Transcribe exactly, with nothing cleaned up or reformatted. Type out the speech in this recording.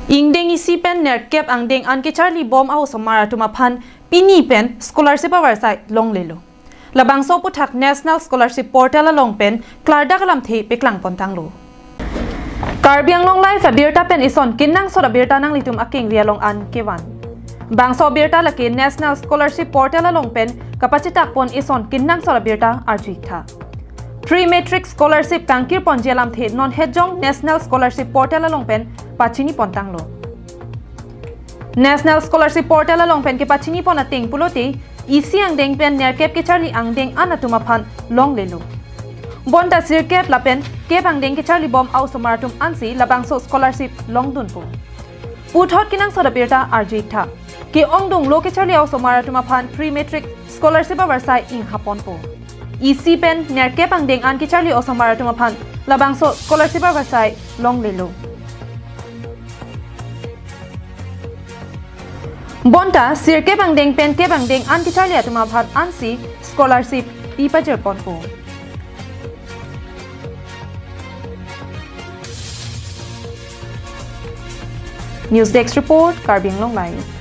Ingdeng isi pen nerkep angdeng an kecharli bom a-osomar atum aphan pini pen scholarship avarsai longlelo. Labangso aphuthak National Scholarship Portal along pen klardak alamthe paklang pontanglo. Karbi Anglong Live abirta pen ison kenangsot abirta nanglitum akengri along an kevan. Bangso abirta lake National Scholarship Portal along pen kapachitak pon ison kenangsot abirta arju-ik tha. Pre-matric scholarship kangkir ponji alamthe non hejong National Scholarship Portal along pen pachini pontanglo. National Scholarship Portal along pen kepachini pon ateng pulote isi angdeng pen nerkep kecharli angdeng an atum aphan longlelo. Bonta sirkep lapen kep angdeng kecharli bom a-osomar atum ansi labangso scholarship longdunpo. Puthot kenangsot abirta arju-ik tha. Ke-ongdunglo kecharli a-osomar atum aphan pre-matric scholarship avarsai ingha ponpo. Isi pen nerkep angdeng an kecharli osomar atum aphan labangso scholarship avarsai longlelo. Bonta sirkep angdeng pen kep angdeng an kecharli atum aphan ansi scholarship pi pajir ponpo. News Desk Report, Karbi Anglong Live.